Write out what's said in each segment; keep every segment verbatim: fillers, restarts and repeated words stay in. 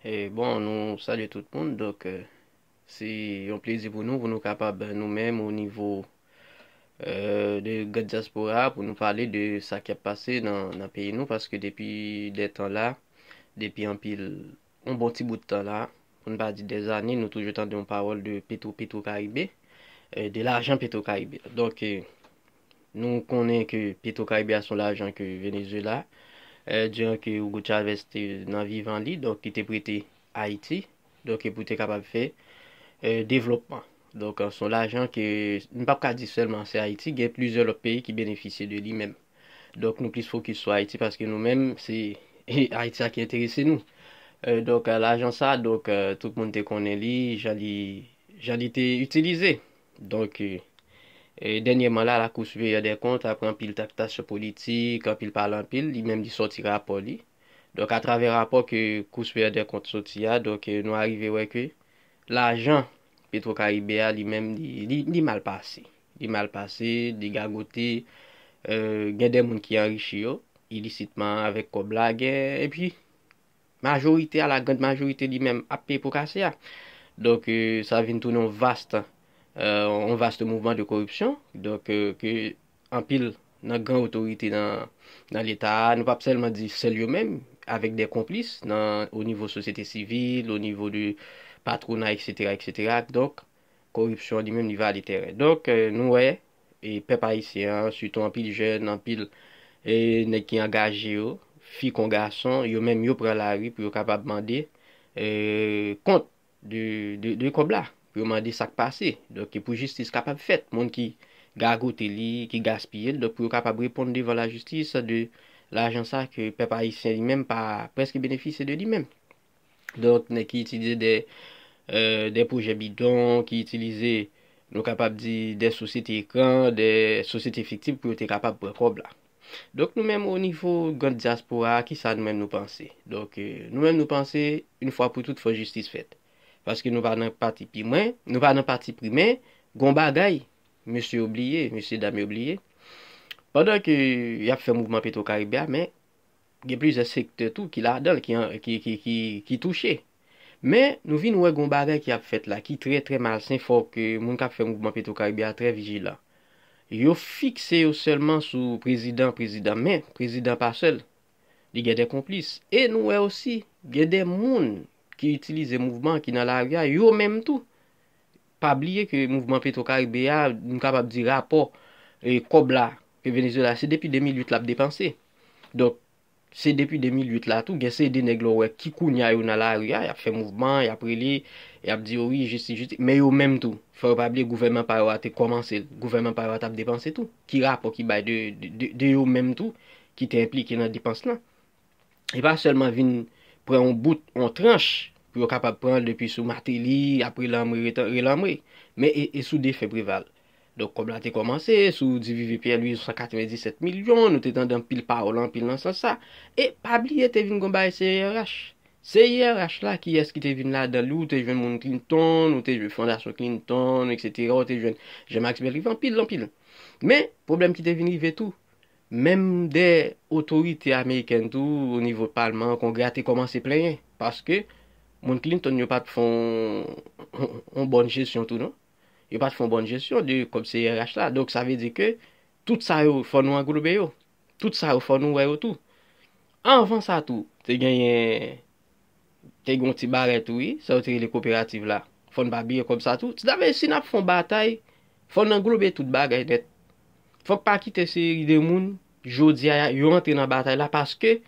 E bon, nou salye tout moun. Donk, eh, se yon plezi pou nou, pou nou kapab, nou menm, o nivo, eh, de Grand Diaspora, pou nou pale de sa k ap pase nan, nan peyi nou, paske depi de tan la, depi anpil, yon bon ti bout tan la, pou n pa di dèzane, nou toujou tande yon pawòl de Petwo, Petwo Karibe, eh, de lajan Petwo Karibe. Donk, eh, nou konnen ke Petwo Karibe a se yon lajan ke Venezuela, eh, diran ke Hugo Chavez te nan vivan li, donk li te prete Ayiti, donk pou te kapab fè, eh, devlopman. Donk, eh, se yon lajan ke, m p ap ka di sèlman se Ayiti, gen plizyè lòt peyi ki benefisye de li menm. Donk, nou plis fokis sou Ayiti paske nou menm, se Ayiti a ki enterese nou. Eh, donk, eh, lajan sa, donk, eh, tout moun te konnen li, jan li, jan li te itilize. Donk, eh, eh, dènyèman la, la Cour Supérieure des Comptes, apre anpil traktasyon politik, anpil pale anpil, li menm li sòti rapò li. Donk, atravè rapò ke Cour Supérieure des Comptes sòti a, donk, eh, nou arive wè ke lajan Petwo Karibe a, li menm, li, li, li mal pase. Li mal pase, li gagote, eh, gen de moun ki anrichi yo, ilisitman avèk kòb la, gen, epi majorite a, la grand majorite li menm ap peye po kase a. Donk, eh, sa vin tounen yon vast, eh, yon vast mouvman de koripsyon. Donk, eh, ke anpil nan gran otorite nan, nan Leta a, nou p ap sèlman di sèl yo menm, avèk de konplis nan, o nivo sosyete sivil, o nivo de patrona, et cetera, et cetera. Donk, koripsyon li menm, li vale tèren. Donk, eh, nou wè, e pèp ayisyen an, sitou anpil jèn, anpil, eh, nèg ki angaje yo, fi kon gason, yo menm yo pran lari pou yo kapab mande, eh, kont de, de, de kòb la, pou yo mande sa k pase. Donk, pou jistis kapab fèt, moun ki gagote li, ki gaspiye l, donk pou yo kapab reponn devan lajistis de lajan sa ke pèp ayisyen li menm pa prèske benefisye de li menm. Donk, nèg ki itilize de, eh, de pwojè bidon, ki itilize, nou kapab di, de sosyete ekran, de sosyete fiktif pou yo te kapab pran kòb la. Donk, nou menm, o nivo grand diaspora, kisa nou menm nou panse? Donk, eh, nou menm nou panse, yon fwa pou tout, fò jistis fèt. Paske nou pa nan pati pi mwen, nou pa nan pati pri, men gon bagay mesye yo bliye, mesye dam yo bliye. Pandan ke y ap fè mouvman Petwo Karibe a, men gen plizyè sektè tou ki ladan l, ki, ki, ki, ki, ki touche. Men, nou vin wè gon bagay ki ap fèt la, ki trè, trè malsen, fò ke moun k ap fè mouvman Petwo Karibe a trè vijilan. Yo fikse yo sèlman sou prezidan, prezidan, men prezidan pa sèl. Li gen de konplis. E nou wè osi, gen de moun ki itilize mouvman ki nan lari a, yo menm tou. Pa bliye ke mouvman Petwo Karibe a, nou kapab di rapò, e, kòb la, ke Venezuela, se depi de mil uit l ap depanse. Donk, se depi de mil uit la tou, gen seri de nèg la w wè ki kounye a yo nan lari a, y ap fè mouvman, y ap rele, y ap di, "O wi, jistis, jistis." Men yo menm tou, fò yo pa bliye gouvènman pa yo a te kòmanse l. Gouvènman pa yo a t ap depanse tou. Ki rapò ki bay de, de, de, de yo menm tou, ki te enplike nan depans lan? E pa sèlman vin pran yon bout, yon tranch, pou yo kapab pran depi sou Martelly, apre Lanmwe, retan-, relanmwe. Men e, e sou defen Preval. Donk, kòb la te kòmanse, sou Divivier Pierre-Louis, san katrevenndisèt milyon, nou te tande anpil pawòl, anpil nan sans sa. E pa bliye, te vin gon bagay C I R H. C I R H la, kiyès ki te vin ladan l? Ou te jwenn moun Clinton, ou te jwenn Fondasyon Clinton, et cetera. Ou te jwenn Jean-Max Bellerive, anpil, anpil. Men, pwoblèm ki te vin rive tou, menm de otorite amerikèn tou, o nivo palman, kongrè a te kòmanse plenyen, paske moun Clinton yo pa t fè yon, yon bòn jesyon tou, non. Yo pa t fè yon bòn jesyon de kòb C I R H la. Donk, sa vle di ke tout sa yo, fò nou anglobe yo. Tout sa yo, fò nou wè yo tou. Anvan sa tou, te genyen, te gen yon ti bagay tou, wi, sa yo te rele koperativ la. Fò n pa bliye kòb sa tou. Sa vle di, si n ap fè yon batay, fò n anglobe tout bagay nèt. Fòk pa kite seri de moun, jodi a, yo antre nan batay la paske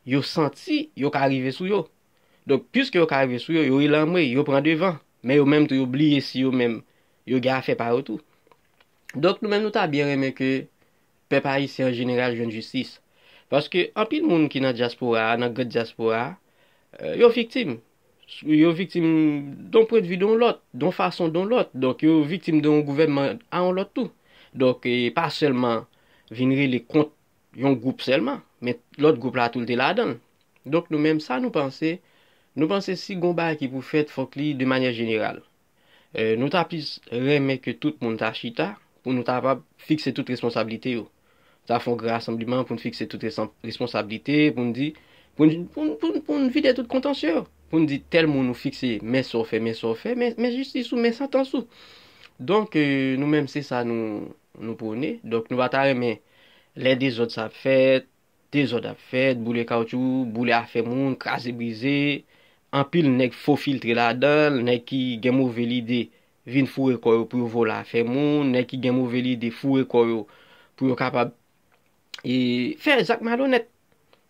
yo santi yo ka rive sou yo. Donk, piske yo ka rive sou yo, yo relanmwe, yo pran devan. Men yo menm tou, yo bliye si yo menm, yo gen afè pa yo tou. Donk, nou menm, nou ta byen renmen ke pèp ayisyen an jeneral jwenn jistis. Paske anpil moun ki nan dyaspora a, nan gran dyaspora a, eh, yo viktim. Yo viktim d on pwennvi, d on lòt, d on fason, d on lòt. Donk, yo viktim de yon gouvènman a yon lòt tou. Donk, e pa sèlman vin rele kont yon gwoup sèlman, men lòt gwoup la tou l te ladan l. Donk, nou menm, sa nou panse, nou panse si gon bagay ki pou fèt, fòk li de manyè jeneral. Eh, nou ta plis renmen ke tout moun ta chita pou nou ta kapab fikse tout responsablite yo. Ta fè yon gran rasanbleman pou n fikse tout resan-, responsablite, pou n di, pou n, pou n, pou n, pou n vide tout kontansye yo. Moun di tèl moun ou fikse, men sa w fè, men sa w fè, men, men jistis ou, men santans ou. Donk, eh, nou menm se sa nou, nou pwone. Donk, nou pa ta renmen lè dezòd sa ap fèt, dezòd ap fèt, boule kawotchou, boule afè moun, kraze brize, anpil nèg fofiltre ladan l, nèg ki gen move lide vin foure kò yo pou yo vòlè afè moun, nèg ki gen move lide foure kò yo pou yo kapab e fè zak malonèt,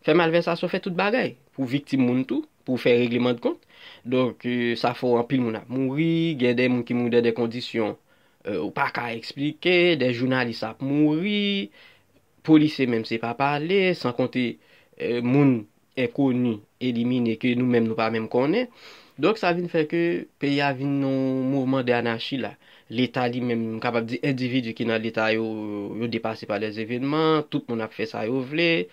fè malvèsasyon, fè tout bagay pou viktim moun tou, pou fè regleman de kont. Donk, eh, sa fè anpil moun ap mouri, gen de moun ki mouri dan de kondisyon, eh, ou pa ka eksplike, de jounalis ap mouri, polisye menm se pa pale, san konte, eh, moun enkoni, elimine, ke nou menm nou pa menm konnen. Donk, sa vin fè ke peyi a vin nan yon mouvman de anachi la. Leta li menm, m kapab di endividi ki nan Leta yo, yo depase pa lèzevenman, tout moun ap fè sa yo vle.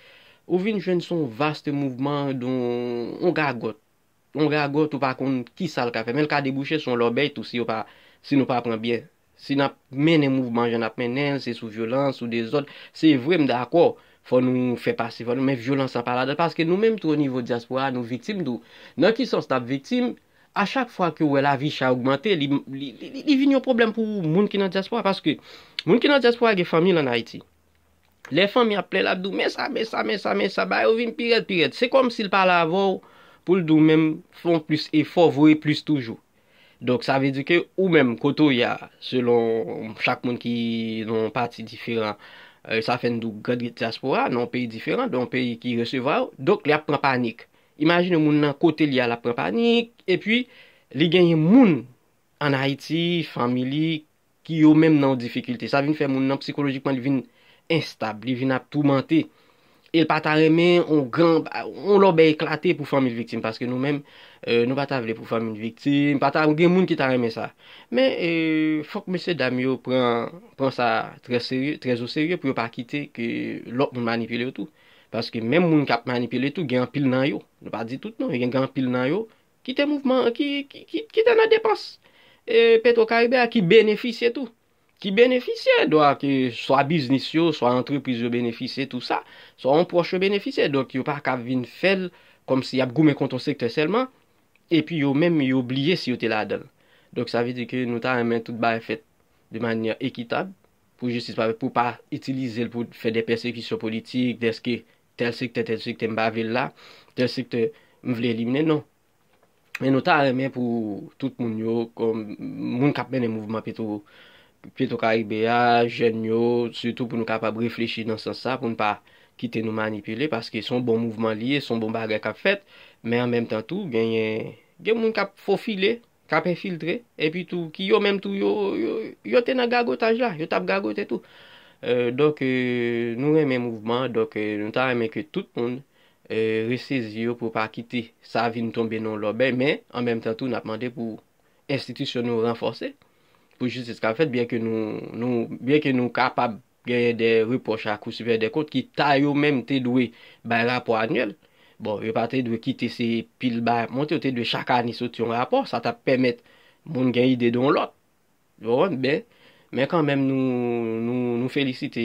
Ou vin jwenn se yon vaste mouvman, yon gagòt. Yon gagòt ou pa konn ki sa l ka fè, men l ka debouche se yon lòbèy tou si yo pa, si nou pa pran byen. Si n ap mennen mouvman jan n ap mennen l, se sou vyolans, sou dezòd. Se vre, m dakò, fò nou fè pase, fò nou, men vyolans lan pa ladan l, paske nou menm tou o nivo dyaspora a, nou viktim tou. Nan ki sans n ap viktim? A chak fwa ke w wè lavi chè a ogmante, li, li, li, li vin yon pwoblèm pou moun ki nan dyaspora, paske moun ki nan dyaspora gen fanmi l ann Ayiti. Lè fanmi ap plenn, l ap di w, men sa, men sa, men sa, men sa, bagay yo vin pi rèd, pi rèd. Se kòmsi l pale avè w pou l di w menm, fè yon plis efò, voye plis toujou. Donk, sa vle di ke ou menm, kote w ye a, selon chak moun ki nan yon pati diferan, eh, sa fè n di w gran dyaspora, nan yon peyi diferan, nan yon peyi ki resevwa w. Donk, li ap pran panik. Imajine moun nan kote l ye a, l ap pran panik, epi li genyen moun ann Ayiti, fanmi li, ki yo menm nan yon difikilte. Sa vin fè moun nan sikolojikman li vin enstab, li vin ap toumante. E l pa ta renmen yon gran, yon lòbèy eklate pou fanmi l viktim, paske nou menm, eh, nou pa ta vle pou fanmi l viktim, pa ta gen moun ki ta renmen sa. Men, eh, fòk mesye dam yo pran, pran sa trè serye, trè o serye pou yo pa kite ke lòt moun manipile yo tou. Paske menm moun k ap manipile tou, gen anpil nan yo. Nou pa di tout non, gen, gen anpil nan yo ki te mouvman, ki, ki, ki, ki te nan depans, eh, Petro Karibe a, ki benefisye tou. Ki benefisye, dwa ke swa biznis yo, swa antrepriz yo benefisye tou sa, swa yon pwòch yo benefisye. Donk, yo pa ka vin fè l kòmsi y ap goumen kont yon sektè sèlman, epi yo menm, yo bliye si yo te ladan l. Donk, sa vle di ke nou ta renmen tout bagay fèt de manyè ekitab, pou jistis pa fèt, pou pa itilize l pou fè de pèsekisyon politik, dèske tèl sektè, tèl sektè, m pa vle l la, tèl sektè, m vle elimine, non. Men nou ta renmen pou tout moun yo, kòm moun k ap mennen mouvman Petro, Petro Karibe a, jèn yo, sitou pou nou kapab reflechi nan sans sa, pou n pa kite nou manipile, paske se yon bon mouvman li ye, se yon bon bagay k ap fèt, men an menm tan tou, genyen, gen moun k ap fofile, k ap enfiltre, epi tou, ki yo menm tou, yo, yo, yo te nan gagotaj la, yo t ap gagote tou. Eh, donk, eh, nou renmen mouvman, donk, eh, nou ta renmen ke tout moun eh, resezi yo pou pa kite sa vin tonbe nan yon lòbèy, men an menm tan tou, n ap mande pou enstitisyon nou ranfòse, pou jistis ka fèt, byen ke nou, nou, byen ke nou kapab genyen de repwòch a Kou Siperyè dè Kont, ki ta yo menm te dwe bay rapò anyèl. Bon, yo pa te dwe kite se pil bagay ap monte, yo te dwe chak ane soti yon rapò, sa t ap pèmèt moun gen ide de yon lòt. Bon, men, men kanmenm, nou, nou, nou felisite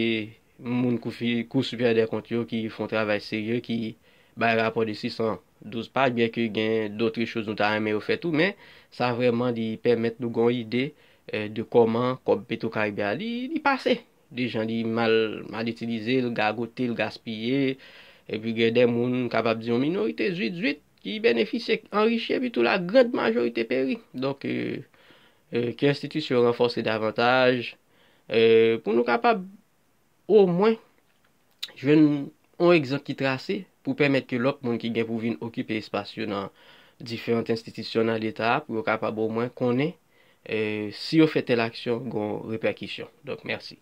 moun Kou, Kou Siperyè dè Kont yo ki fè yon travay serye, ki bay rapò de sisan douz paj, byen ke gen dòt choz nou ta renmen yo fè tou, men sa vrèman li pèmèt nou gen yon ide, eh, de kòman kòb Petro Karibe a li, li pase. De jan li mal, mal itilize, l gagote, l gaspiye, epi gen de moun, m kapab di yon minorite zwit, zwit, ki benefisye, anrichi, epi tou la grand majorite peri. Donk, eh, eh, ke enstitisyon yo ranfòse davantaj, eh, pou nou kapab omwen jwenn yon egzanp ki trase pou pèmèt ke lòt moun ki gen pou vin okipe espas yo nan diferan enstitisyon nan Leta a, pou yo kapab omwen konnen, eh, si yo fè tèl aksyon, gen repèkisyon. Donk, mèsi.